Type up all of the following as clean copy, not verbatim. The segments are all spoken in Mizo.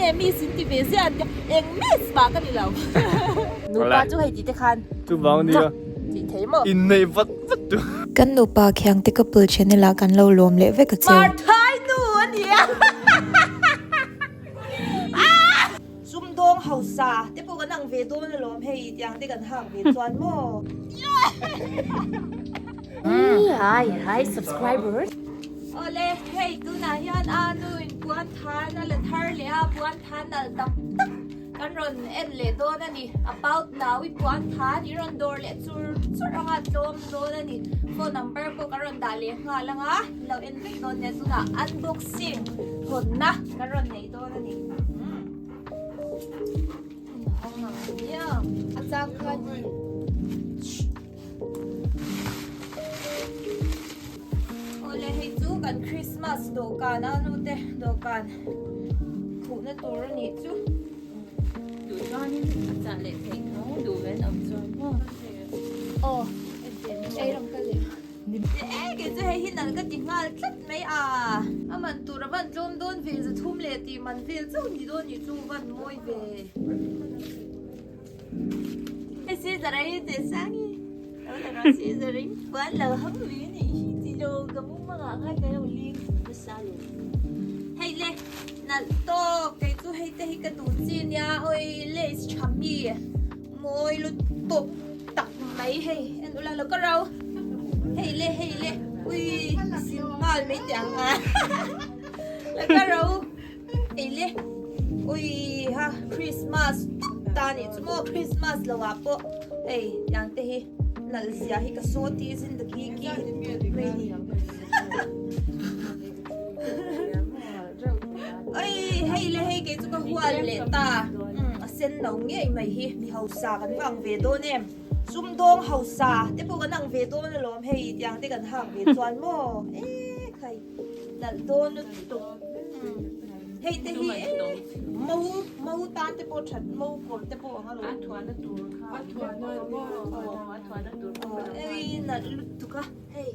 nge miss in ti ve ziah an tia eng miss mah ka ni lo. Nupa chu hei ti te khan Chuvang nia tih thei maw? Inneih vat vat tu. Kan nupa Khiangte couple channel ah kan lo lawm leh vek a cheu. Marthai nu a nia. Sumdawng hausa te pawh kan ang ve dawn alawm hei tiang te kan hak ve chuan maw. Hi hi subscribers. Awle hei tunah hian a nu in puan than a la thar leh a puan than nalh tak tak kan rawn en leh dawn a ni about now i puan than i rawn dawr leh chur chur anga tlawm dawn a ni phone number pawh kan rawn dah leh nghal anga lo en vek dawn nia tunah unboxing hawnna kan rawn nei dawn a ni. A chang khan Awle hei chu kan Christmas dawhkan a nute dawhkan khuhna tur a nih chu. Duh chuanin a chah leh theih tho duh ven awm chuan maw. Aw ei rawng ka leh. E kei chu hei hi nalh ka ti nghal tlat mai a. A man tur a van tlawm dawn ve 300 leh tih man vel chauh ni dawn ni chu van mawi ve. Hei Caesar a hi che sang hi. Lo la rawh Caesar in puan lo hang lui a nih hi ti lo ka mumangah khan ka lo ling nasa lo. Hei le nalh tawk kei chu hei te hi ka duh chi nia awi lace tha mi mawi lutuk tak mai hei en ula lo ka rau hei le hei le ui sin nghal mai teh ang a la ka rau hei le ui ha Christmas ta nih chu maw Christmas lo ah pawh hei tiang te hi nalh zia hi ka saw ti zindagi ki mai ni Oi hei le hei kei chu ka hual leh ta a sen lo ngei mai hi mi hausa kan va ang ve dawn em sumdawng hausa te pawh kan ang ve dawn alawm hei tiang te kan hak ve chuan maw e khai nalh dawn lutuk hei te hi mo mo tan te pawh that mo kawr te pawh ang alawm a thuahna tur kha a thuahna a thuahna tur ei nalh lutuk a. Hei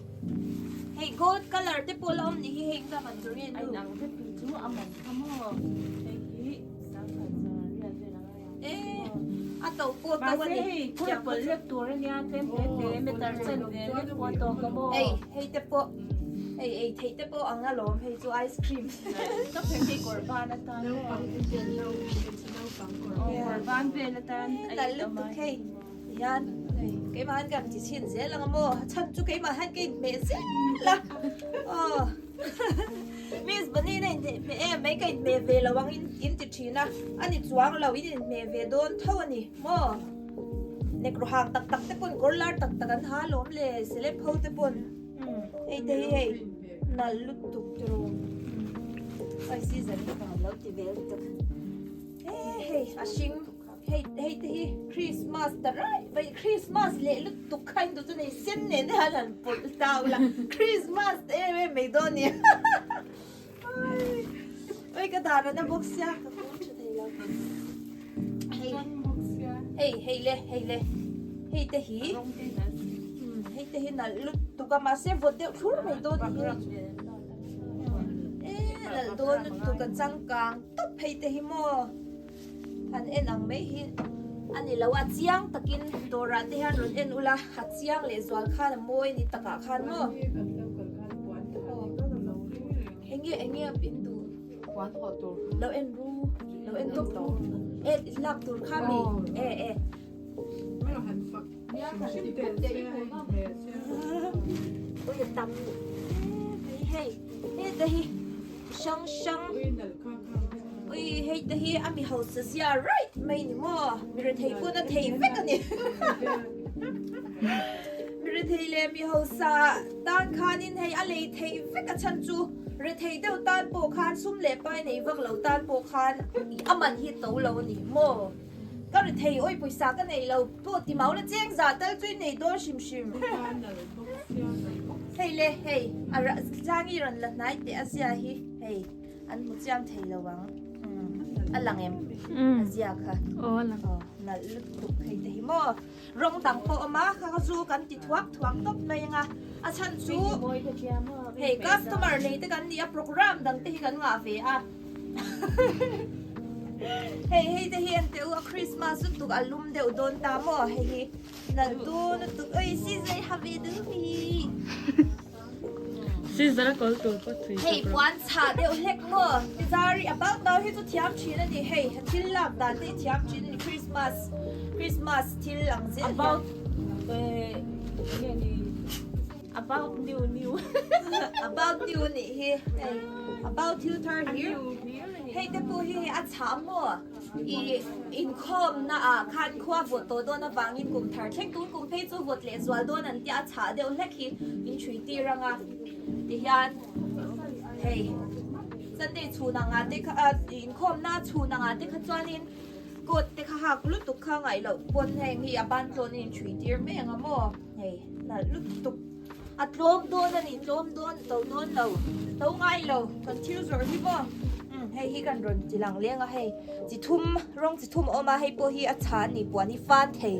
hei gold color te pawh la awm nih hi hei engzah man tur nge nu. A inang vek tih chu a man kha maw hei hi sangkhat riat vel ang a E a to pawh to a ni. Mahse hei purple lek tur a nia tlem te te meter chen ve lek pawh a tawk a maw. Hei hei te pawh hei ei theih te pawh ang alawm hei chu ice cream. Ka phei hei kawr ban atan maw. Kawr ban vel atan a nalh lutuk hei. Tihian keimah hian ka ti chhin zel ang a maw chhan chu keimah hian ka inhmeh zel a aw Miss Bunny na inhmeh em mai ka inhmeh ve lo ang in ti thin a a ni chuang lo in inhmeh ve dawn tho a ni maw nekro hang tak tak te pawn kawr lar tak tak an ha alawm le celeb ho te pawn hei te hi hei nalh lutuk tiraw ai season hi ka han lo ti ve lutuk hei a hring. Hei hei te hi Christmas ta rai mai Christmas leh lutuk kha in duh chu nei sen nen te hian han pawlh ta ula Christmas te em em mai dawn nia oi ka dan ana bawk sia ka kawng tha thei lo hei hei hei le hei le hei te hi hei te hi nalh lutuk a mahse vawt deuh thlur mai dawn ni hi e nalh dawn lutuk a changkang tawp hei te hi maw. Han en ang mai hi a ni lo a, chiang takin dawrah te hian rawn en ula, a chiang leh zual khan a mawi ni takah khan maw. Enge enge a pin duh? Lo en ru, lo en tawp ru. E lak tur kha mi e e. Ui a tam e hei hei te hi. Hrang hrang Ui hei te hi a mi hausa zia right mai ni maw mi rethei pawn a thei vek a ni mi rethei leh mi hausa tan khanin hei a lei thei vek a chhan chu rethei deuh tan pawh khan sum leh pai nei vak lo tan pawh khan a man hi to lo a ni maw ka rethei awi pawisa ka nei lo pawh ti mau la cheng zah tal chu i nei dawn hrim hrim hei le hei a tlangi rawn la hnai teh a zia hi hei an hmu chiang thei lo ang a lang em a zia kha aw a lang aw nalh lutuk hei te hi maw rawng dang pawh awm a kha kha chu kan ti thuak thuak tawp mai anga a chhan chu hei customer nei te kan ni a program dang te hi kan ngah ve a. Hei hei te hi an teh u a Christmas lutuk a lum deuh dawn ta maw hei hi nalh dawn lutuk oi scissor ha ve deuh hi. Scissor a kawl tur pawh thui Hei puan chhah deuh hlek maw Tizari about now hi chu thiam thin a ni hei thil lak dan te hi thiam thin a ni Christmas Christmas thil ang zel hian. About eh nge ni About new new. About new nih hi hei about thil thar hlir hei te pawh hi hei a chhah maw ih inkhawm na ah khan khua vawt tawh dawn avangin kum thar thleng tun kum phei chu vawt leh zual dawn an tia a chhah deuh hlek hi in thui tir anga tihian hei Sunday chhun angah te kha ah inkhawm na chhun angah te kha chuanin coat te kha hak lutuk kha ngaih loh pawn heng hi a ban tlawn in thui tir mai anga maw. Hei nalh lutuk a tlawm dawn a ni tlawm dawn to dawn lo to ngai lo kan thil zawrh hi maw umm hei hi kan rawn ti lang leng a hei chi thum rawng chi thum a awm a hei pawh hi a chha a ni puan hi fan thei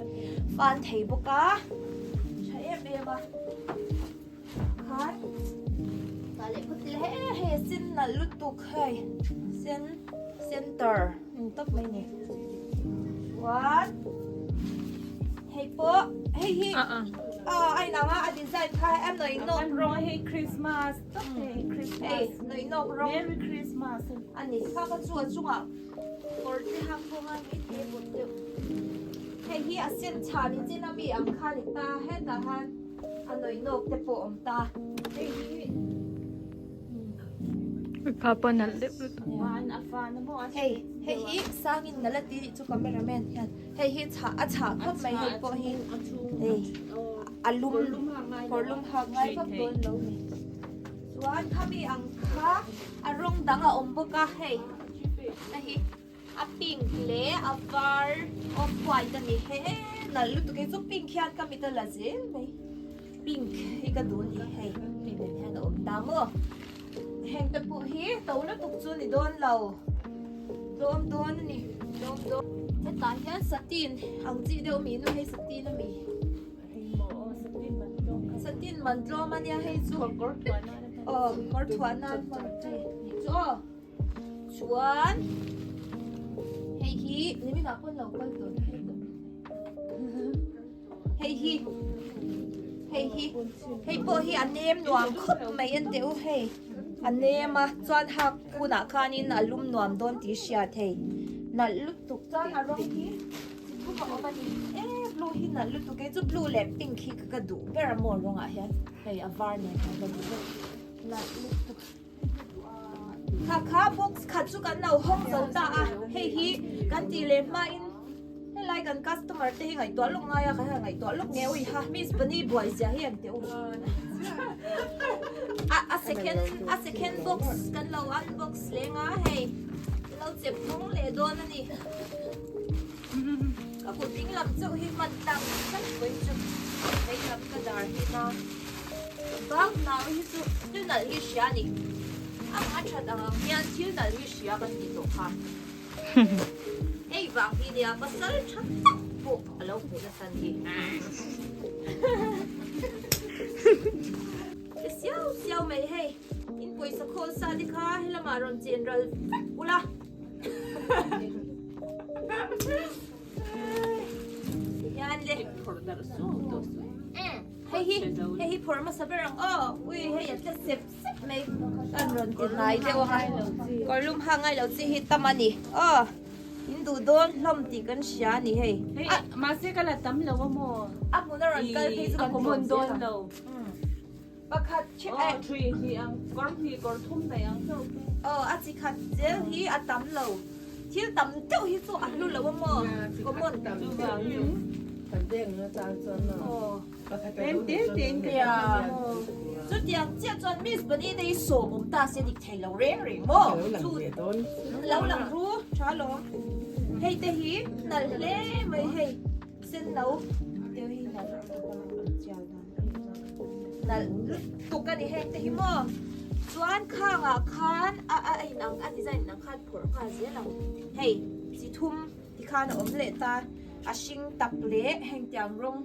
fan thei bawk a tha em em a khan tah leh phawt ila he hei a sen nalh lutuk hei sen center ni tawp mai ni chuan hei pawh hei hi a a inang a a design kha em nawih nawk an rawng hei Christmas tawp hei Christmas hei nawih nawk rawng Merry Christmas a ni kha kha chu a chungah kawr te hak pawh ngai mai thei a vawt deuh hei hi a sen chhan in chen a mi ang kha ni ta hetah han a nawih nawk te pawh awm ta hei hi. Mipa pawh nalh deuh lutuk. Hei hei hi sangin nalh a ti tih chu cameraman hian hei hi chhah a chhah khawp mai hei pawh hi hei a lum kawr lum hak ngai vak dawn lo ni chuan khami ang kha a rawng dang a awm bawk a hei hei hi a pink leh a var off white a ni he nalh lutuk hi chu pink hian ka mit a la zel mai pink hi ka duh a ni hei hei nen hian a awm ta maw heng te pawh hi to lutuk chu ni dawn lo tlawm dawn a ni tlawm dawn hetah hian satin ang chi deuh mi nu hei satin a mi satin man tlawm a nia hei chu aw kawr thuah nan hman chi chu aw. Chuan hei hi nimin ah pawn lo kal tawh hei hi hei hi hei pawh hi a nem nuam khawp mai an teh u hei a nem a chuan hak hunah khanin a lum nuam dawn tih hriat hei nalh lutuk chuan a rawng hi chi thum a awm a ni e blue hi nalh lutuk e chu blue leh pink hi ka duh ber a maw rawngah hian hei a var nen khan ka duh ber nalh lutuk. Kha kha box khat chu kan lo hawng zo ta a, hei hi kan tih leh hmain helai kan customer te hi ngaihtuah lawk ngai a, kan han ngaihtuah lawk nge ui ha miss Bunny buai zia hi an teh u a a second a second box kan lo unbox leng a hei lo chep phung leh dawn a ni ka kut ding lam chauh hi hman tlang tlat mai chu vei lam ka dar hi na. Bak nau hi chu thil nalh hi hria a ni. A a that ang ang hian thil nalh hi hria kan tih tawh kha. Hei vang hi nia pasal tha tak pawh a lo hmuh nasa ni. Ti siau siau mai hei. In pawisa khawl sa te kha helamah rawn chen ral vek ula. Tihian le. Hei hi hei hi phawrh hmasa ber ang aw ui hei a tla sep sep mai kan rawn ti hnai deuh ang a kawr lum hak ngai lo chi hi tam a ni aw in duh dawn hlawm tih kan hria a ni hei hei mahse ka la tam lo a maw a hmun a rawn kal phei chu kan common dawn lo pakhat aw thui hnih ang kawr hnih kawr thum daih ang chauh te aw a chi khat zel hi a tam lo thil tam deuh hi chu a hlu lo a maw common chutiang chiah chuan miss Bunny te hi sawm awm ta se dik thei lo reng reng maw chu lo lang ru tha lawm hei te hi nalh hle mai hei sen no deuh hi nalh nalh lutuk a ni heng te hi maw chuan khangah khan a a inang a design inang khan phawrh nghal zel ang hei chi thum ti khan a awm leh ta a hring tak leh heng tiang rawng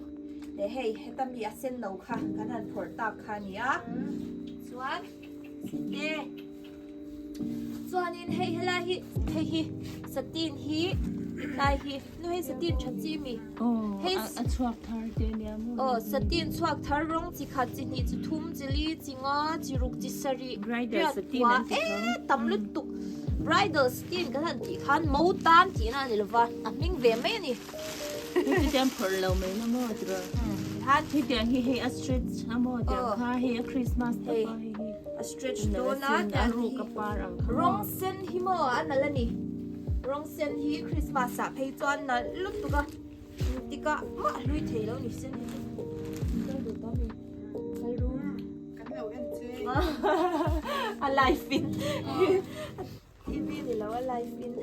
leh hei heta mi a sen no kha kan han phawrh tak kha a ni a chuan e chuanin hei helai hi hei hi. Satin hi tlai hi nu hei satin tha chi mi. Hei a chhuak thar te nia maw. Aw satin chhuak thar rawng chi khat chi hnih chi thum chi li chi nga chi ruk chi sarih Bridal satin an ti kha. E tam lutuk bridal satin kan han tih khan mo tan tihna a ni lova a hming ve mai a ni. Hei chu phawrh lo mai na maw tiraw. Khan hetiang hi hei a stretch a maw tiang kha hei a Christmas te pawh hei hi. A stretch dawn a a ruk a par ang kha maw. Rawng sen hi maw a nalh a ni. Rawng sen hi Christmas ah phei chuan nalh lutuk a engtikah mah hlui thei lo ni sen hi chu. Kal duh tawh mi? Kal ru. Kan lo en che. A live in. TV ni lo a live in.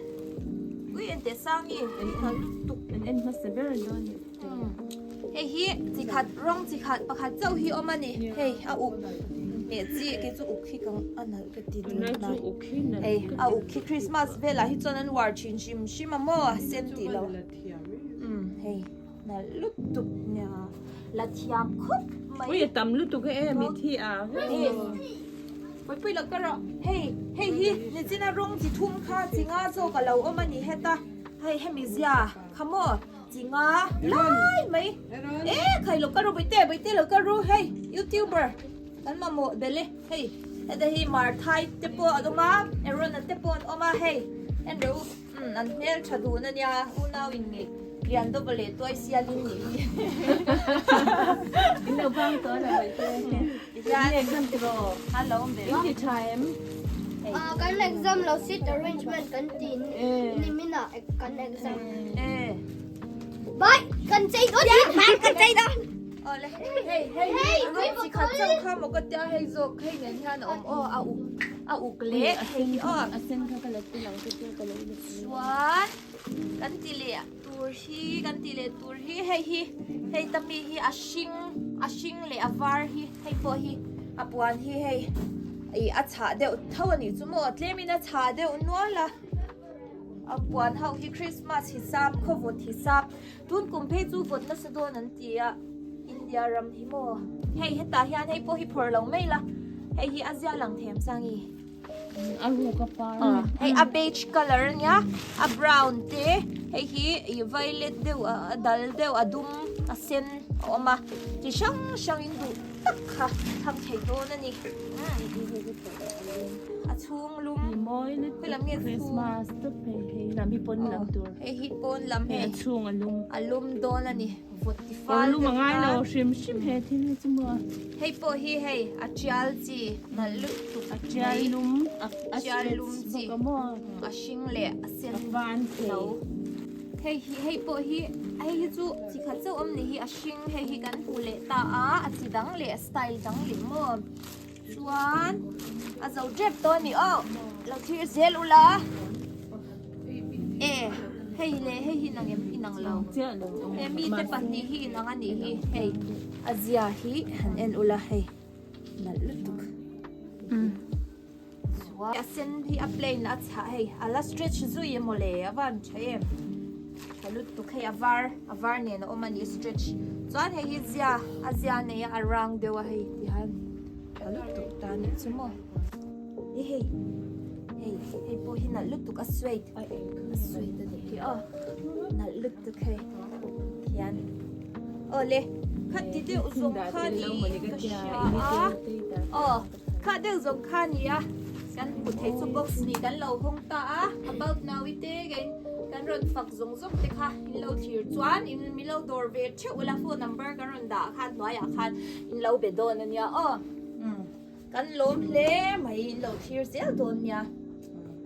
Ui en teh sang i nalh lutuk. An en hmasa ber an dawn ni. Hei hi chi khat rawng chi khat pakhat chauh hi awm a ni. Hei a uk hmeh chi kei chu uk hi ka a nalh ka ti dun Tunlai chu uk hi nalh Hei a uk hi Christmas velah hi chuan an uar thin hrim hrim a maw a sen tih lo. Umm hei nalh lutuk nia la thiam khawp mai. Ui a tam lutuk e mi thi a. Pui pui lo ka rawh. Hei hei hi nichina rawng chi thum kha chi nga zawk a lo awm a ni heta hei hemi zia kha maw. Chi nga lai mai e khai lo ka ru bawihte bawihte lo ka ru hei youtuber kan mamawh bel e hei heta hi marthai te pawh an awm a Aaron a te pawh an awm a hei en reuh u umm an hmel tha dun ania unau in ngeih lian dawp leh tuai sial in nih hi in lo bang tawh a bawihte tihian exam tiraw a lo awm ve in ti tha em Kan exam lo seat arrangement kan ti nimin ah Kan exam. Eh. Bye. Kan chei dawn hi. Bye kan chei dawn. Ole. Hei hei. Hei, Rawng chi khat chauh kha maw ka tia hei zawk hei nen hian a awm aw a uk a uk leh hei hi aw. A sen kha ka la tel ang te chu ka lo la tel. Chuan kan ti leh tur hi kan ti leh tur hi hei hi hei ta mi hi a hring a hring leh a var hi hei pawh hi a puan hi hei ih a chhah deuh tho a nih chu maw tlemin a chhah deuh nual a. A puan ho hi Christmas hisap khaw vawt hisap tun kum phei chu vawt nasa dawn an ti a India ram hi maw hei hetah hian hei pawh hi phawrh lo mai la hei hi a zia lang them sang i a ruk a par hei a beige colour ania a brown te hei hi ih violet deuh a dal deuh a dum a sen a awm a chi hrang hrang in duh tak kha thlang thei dawn a ni a chhung lum Ni mawi lutuk Hei lam nge chhung Christmas tawp hei hei lam hi pawn lam tur hei hi pawn lam hei hei a chhung a lum a lum dawn a ni vawt ti fal Kawr lum a ngai lo deuh hrim hrim he thil hi chu maw hei pawh hi hei a tial chi nalh lutuk a tial lum a a tial lum chi bawk a maw a hring leh a sen a van thei lo hei hi hei pawh hi hei hi chu chi khat chauh awm ni hi a hring hei hi kan hmu leh ta a a chi dang leh a style dang leh maw. Chuan a zo tep tawh a ni aw lo thlir zel ula e hei leh hei hi inang em inang lo he mite pahnih hi inang a nih hi hei a zia hi han en ula hei nalh lutuk chuan a sen hi a plain a chhah hei a la stretch zui emaw le a van tha em. Tha lutuk hei a var a var nen a awm a ni stretch chuan hei hi zia a zia nei a a rang deuh a hei ti hian tha lutuk ta nih chu maw i hei hei hei pawh hi nalh lutuk a suede a suede a nih hi aw nalh lutuk hei hian awle kha ti deuh zawng kha ni ka hria a aw kha deuh zawng kha ni a kan hmu thei chu box ni kan lo hawng ta a about now i te keiin kan rawn fak zawng zawng te kha in lo thlir chuan in mi lo dawr ve theuh ula phone number kan rawn dah khan hnuaiah khan in lo be dawn ania aw kan lawm hle mai in lo thlir zel dawn nia.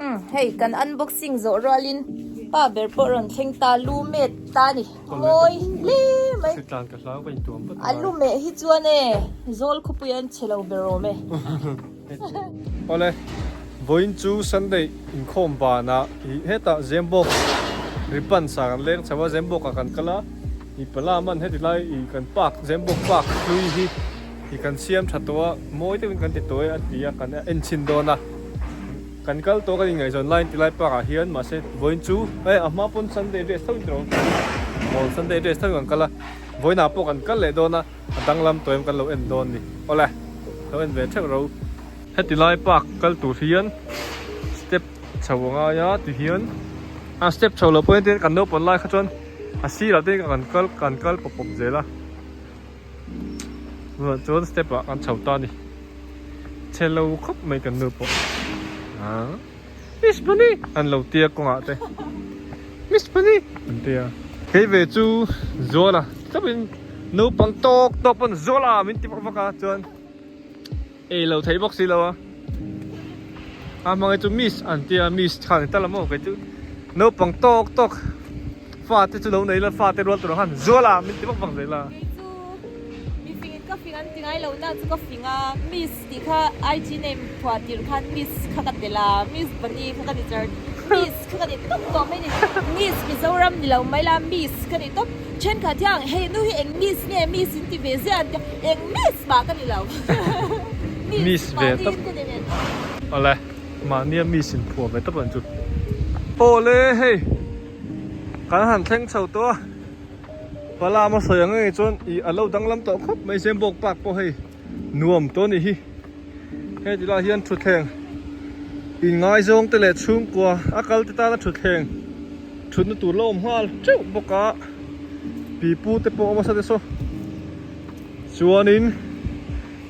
Umm hei kan unboxing zawh rualin pa ber pawh rawn thleng ta lu met ta a ni mawi hle mai Hritlan ka hlau ka intuam vat a lu meh hi chuan e zawl khawpui an chhe lo ber awm e. Awle vawiin chu Sunday inkhawm banah ih hetah Zembawk ribbon sa kan leng chho a Zembawk ah kan kal a ih pala man heti lai ih kan park Zembawk park hlui hi ih kan siam tha tawh a mawi deuhin kan ti tawh e a ti a kan en chhin dawn a. Kan kal tawh kan inngaihzawn laiin tilai park ah hian mahse vawiin chu eh a hma pawn Sunday dress tho in tiraw aw Sunday dress tho in kan kal a vawiin ah pawh kan kal leh dawn a a danglam tawh em kan lo en dawn ni awle lo en ve theuh ro. Heti lai park kal tur hian step chho a ngai a ti hian. A step chho loh pawhin tin kan naupang lai kha chuan a sirah te kan kal kan kal pawp pawp zel a tunah chuan step ah kan chho ta a ni chhe lo khawp mai kan nu pawh ah miss bunny an lo tia kawngah te miss bunny an tia kei ve chu zuala chauhin naupang tawk tawk pawn zuala min ti vak vak a chuan. Ei lo theih bawk si lo a. A hmangaih chu miss an tia miss khan ni tal a maw kei chu naupang tawk tawk fa te chu lo nei la fa te rual tur ang khan zual a min ti vak vak zel a. Kei chu mi fing in ka fing an ti ngai lo na chu ka fing a miss tih kha IG name phuah tirh khan miss kha ka tel a miss bunny kha ka ni char miss kha ka ni tawp tawh mai ni miss Mizoram ni lo mai la miss ka ni tawp. Thenkhat hian hei nu hi eng miss nge miss in ti ve ziah an tia eng miss mah ka ni lo miss ve tawp ka ni ve tawp. Awle mahnia miss in phuah ve tawp ang chu. Awle hei kan han thleng chho tawh a Palama sawi ang ngei chuan ih a lo danglam tawh khawp mai Zembawk park pawh hei nuam tawh a nih hi heti lai hian thutthleng inngaizawng te leh chhungkua a kal te tana thutthleng thutna tur la awm nghal teuh bawk a pipu te pawh a awm a sa te saw chuanin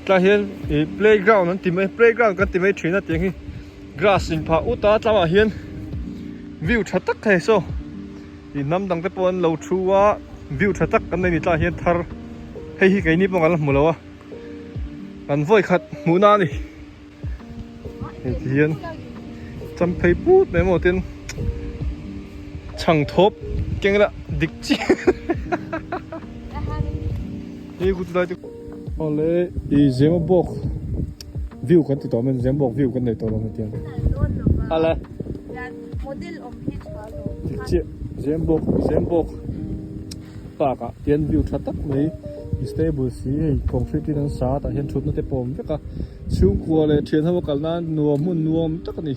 tlai hian ih playground an ti mai playground kan ti mai thin a tiang hi grass in phah ut a tlangah hian view tha tak thei saw. Ih hnam dang te pawh an lo thu a, view tha tak kan nei ni tlaiah hian thar hei hi keini pawh kan la hmu lo a, kan vawi khat hmuh na a ni. Hei ti hian cham phei put mai maw tin chhang thawp keng ila dik chi hei ku tilai te awle ih zema bawk view kan ti tawh mai zema bawk view kan nei tawh lo hetiang ale. Model awm hi tha lo. Dik chiah Zembawk Zembawk park ah hian view tha tak mai stable si hei concrete in an sa a tah hian thutna te pawh a awm vek a chhungkua leh thian ho a kal nan nuam hmun nuam tak a ni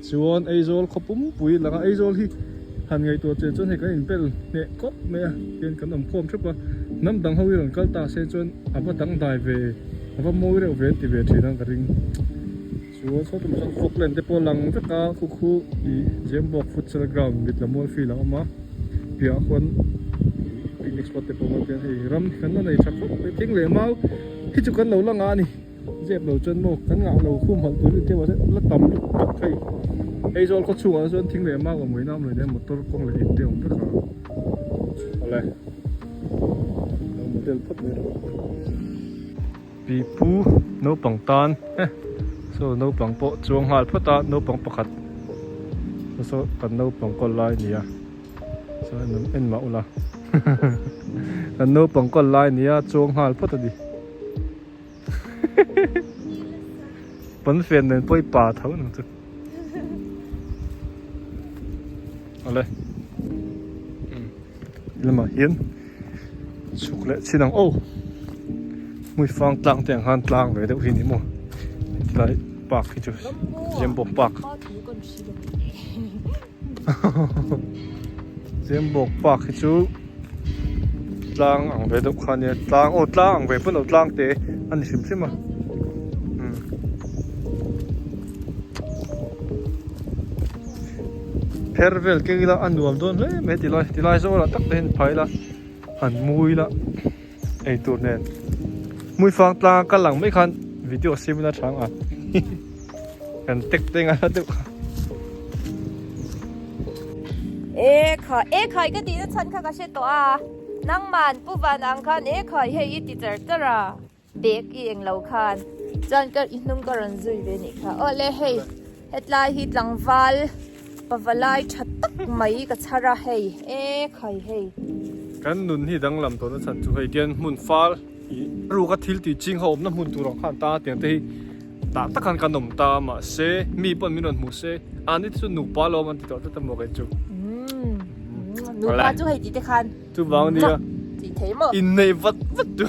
chuan Aizawl khaw pumpui lang a Aizawl hi han ngaihtuah chian chuan hei kan inbel hneh kawp mai a tihian kan awm khawm theuh a hnam dang ho hi rawn kal ta se chuan a va dangdai ve a va mawi reuh ve an ti ve thin ang ka ring. Chuan saw tumah chuan Falkland te pawh a lang vek a khu khu ih Zembawk futsal ground mit la mual field a awm a piahah khuan ih picnic spot te pawh a awm a tihian hei ram hi kan la nei tha khawp mai thing leh mau hi chu kan lo la ngah a ni zep lo chuan maw kan ngah lo khum halh tur hi la tam lutuk tak hei Aizawl khaw chhungah chuan thing leh mau awm ngaihna awm lo nia motor kawng leh in te a awm vek a awle lo model phawt mai rawh. Pipu naupang tan eh saw naupang pawh chuang nghal phawt a naupang pakhat saw saw kan naupang kawl lai a ni a saw en en mah ula kan naupang kawl lai a ni a chuang nghal phawt a ni pawnfen nen pawh i pa tho ang chu awle lamah hian chhuk leh chin ang aw hmui fang tlang te ang khan tlang ve deuh hi ni maw hetilai park hi chu Zembawk park Zembawk park hi chu tlang ang ve deuh kha nia tlang aw tlang ang ve pawn lo tlang te a ni hrim hrim a. Pher vel keng ila a nuam dawn hle mai tilai tilai zawlah tak te hian phai ila han mui ila ei tur nen hmui fang tlang a kal ang mai khan video siam ila tha ang a kan tek te ngai la deuh kha. E khai e khai ka tihna chhan kha ka hre tawh a nangman pu van ang khan e khai hei i ti char char a. Bag i eng lo khan chuan ka i hnung ka rawn zui ve nih kha awle hei hetlai hi tlangval pavalai tha tak mai ka chhar a hei e khai hei. Kan nun hi danglam tawhna chhan chu hei tian hmun fal ih ruka thil tih ching ho awmna hmun tur ang khan ta tiang te hi tah tak khan kan awm ta mahse mi pawn min rawn hmuh se a ni te chu nupa lo awm an ti tawh tlat a maw kei chu. Nupa chu hei tih te khan. Chuvang ania inneih vat vat chu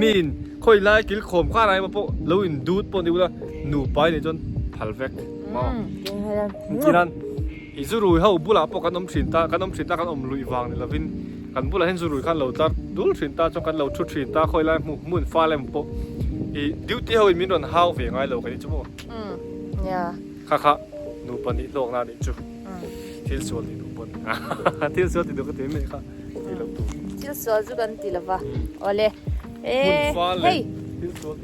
miin khawi lai kil khawm khan ai pawh lo in dut pawh ni ula nupa i nih chuan phal vek maw tihian i zu rui ho bulah pawh kan awm thin ta kan awm thin ta kan awm luih vang ni lovin kan bulah hian zu rui khan lo tlar dul thin ta chuan kan lo thu thin ta khawi lai hmuh hmun fal emaw pawh i duty ho in min rawn hau ve ngai lo ka ni chu maw kha kha nupa. Nupa nih hlawkna nih chu thil sual ti duh pawn thil sual ti duh ka ti mai kha ti lo tur. Thil sual chu kan ti lova awle e hei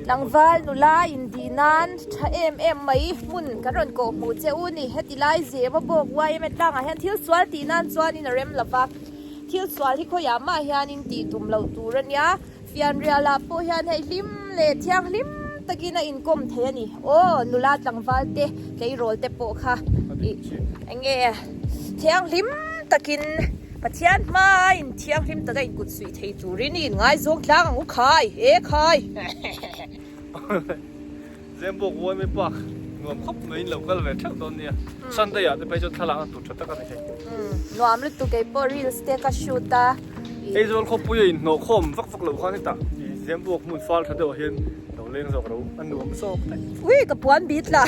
tlangval nula in tih nan tha em em mai hmun kan rawn kawh hmuh che u ni heti lai zema bawk yma tlangah hian thil sual tih nan chuanin a rem lova thil sual hi khawiah mah hianin tih tum loh tur a nia. Fianrial ah pawh hian hei hlim leh thianghlim takin a inkawm thei a ni. Aw nula tlangval te tleirawl te pawh kha ih enge thianghlim takin Pathian hma in thianghlim taka inkut suih thei turin i inngaizawng tlang ang u khai e khai. Zembawk Uaime Park nuam khawp mai in lo kal ve theuh dawn nia. Sunday ah te phei chuan thlalak na tur tha tak a ni thei. Nuam lutuk kei pawh reels te ka shoot a. Aizawl khawpui a inhnawh khawm vak vak loh khan hetah i Zembawk hmun fal tha deuh ah hian lo leng zawk ro a nuam zawk daih. Ui ka puan bit la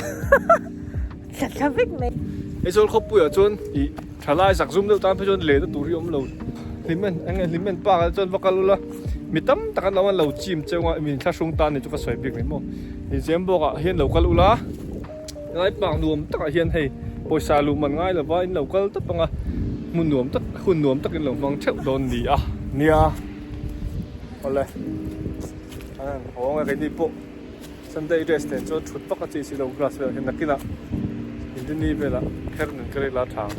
thla thla vek mai. Aizawl khawpui ah chuan i thalai zak zum deuh tan phei chuan len na tur hi a awm lo. Hlimen eng nge Hlimen Park ah te chuan va kal ula mi tam tak an lo an lo chim cheu a mi thlahrung tan ni chu ka sawi bik mai maw. I Zembawk ah hian lo kal ula helai park nuam takah hian hei pawisa luh man ngai lova in lo kal tawp ang a hmun nuam tak hun nuam takin lo hmang theuh dawn ni a nia awle an han hawng a keini pawh Sunday dress nen chuan thut vak a chi si lo grass velah hian nakinah Indini velah kher nen ka rel a tha ang.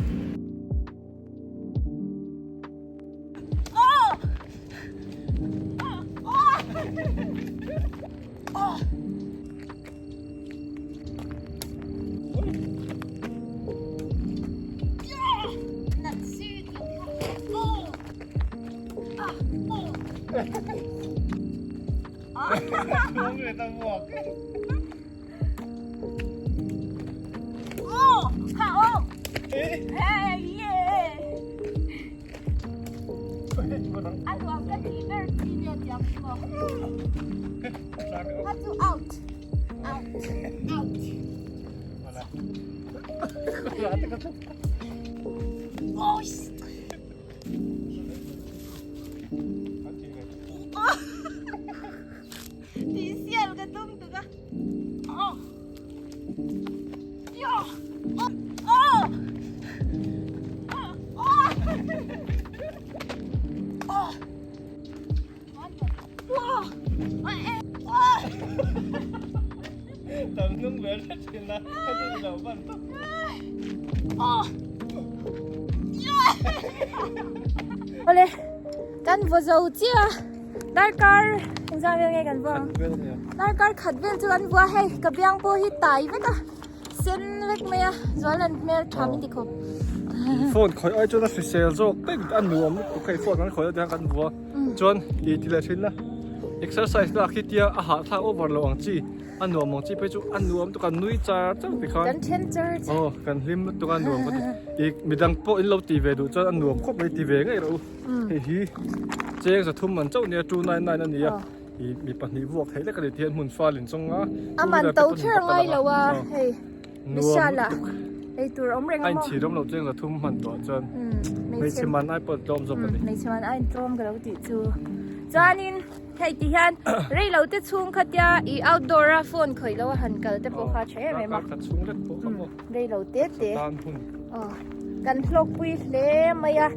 Awle kan vaw zo chiah a darkar engzah vel nge kan vaw ang darkar khat vel chu kan vua hei ka biang pawh hi tai vek a sen vek mai a zual an hmel tha min ti khawp. Phone khawih ai chuan a hrisel zawk daih a nuam lutuk hei phone kan khawih a tiang kan vua chuan i ti leh thin a exercise lak hi tia a hahthlak over lo ang chi. A nuam ang chi phei chu a nuam tuk a nui char char ti khan. Kan then char char. Aw kan hlim lutuk a nuam ka ti. I midang pawh in lo ti ve duh chuan a nuam khawp mai ti ve ngei rawh u. Hei hi cheng zathum man chauh nia 299 a nia. I mi pahnih vuak theih lek a ni ti hian hmun fal in chawng a. A man to kher ngai lo a hei. Nuam lutuk. Ei tur awm reng a maw. A inchhir awm lo cheng zathum hman tawh chuan. Hmeichhe man ai pawh tlawm zawk a ni. Hmeichhe man ai tlawm ka lo tih chu. Chuanin. Hei ti hian rei lo te chhung kha tia i outdoor a phone khawih lo a han kal te pawh kha a tha em em a. Kar khat chhung vek pawh kha maw. Rei lo te te. Tan hun. Aw kan hlawk pui hle mai a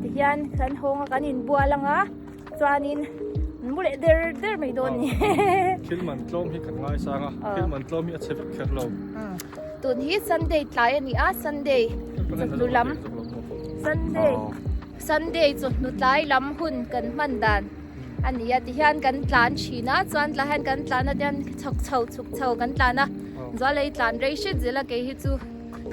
ti hian kan hawng a kan inbual ang a chuanin mu leh der der mai dawn ni. Thil man tlawm hi kan ngaisang a thil man tlawm hi a chhe vek kher lo. Tun hi Sunday tlai a ni a Sunday chawhnu lam Sunday Sunday chawhnu tlai lam hun kan hman dan. A ni a tihian kan tlan thin a chuan tah hian kan tlan a tihian chhak chho chhuk chho kan tlan a zual ei tlan rei hret zel a kei hi chu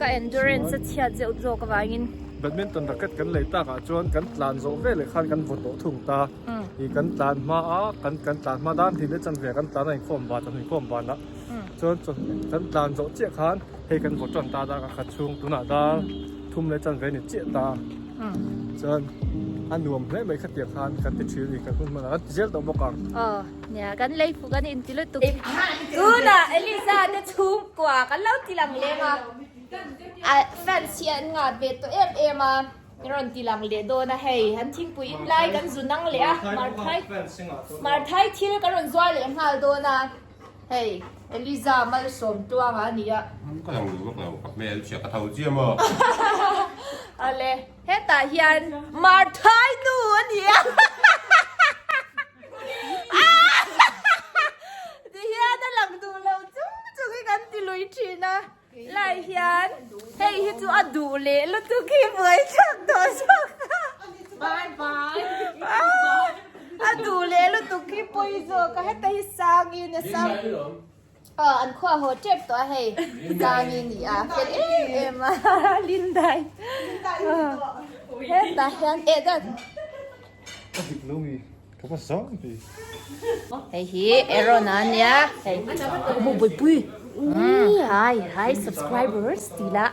ka endurance a chhiat zeuh zawk avangin. Badminton racket kan lei tak ah chuan kan tlan zawh vel leh khan kan vaw tawh thung ta ih kan tlan hma a kan kan tlan hma dan hlim leh chanve kan tlan a inkhawm ban chawhnu inkhawm ban ah chuan kan tlan zawh chiah khan hei kan vaw tan ta dar a khat chhung tunah dar thum leh chanve a ni chiah ta. Chuan a nuam hle mai khatiang khan kan ti thin a ni kan hun hmanah kan ti zel tawh bawk ang. Aw nia kan lei fuk a ni inti lutuk. Tunah Eliza te chhungkua kan lo ti lang leng a, a fans hi an ngah ve tawh em em a, rawn ti lang leh dawn a hei an thingpui in lai kan zu nang leh a, Marthai Marthai thil kan rawn zuar leh nghal dawn a hei. Eliza Malsawm Tuanga a ni a. Ka lang duh vak lo, ka hmel chhia ka tho chiam aw. Ale, hetah hian Marthai nu a ni a. Ti hian a lang duh lo chung chung hi kan ti lui thin a. Lai hian hei hi chu a duh leh lutuk hi buai chak tawh zawk a. Bye bye. A duh leh lutuk hi pawi zawk a heta hi sangin a sang aw an khua haw tep tawh a hei sangin ni a fel em em a Lindai hetah hian eh dat A dik lo mi ka va zang hi. Hei hi Aaron a nia hei. Hi hi subscribers ti la.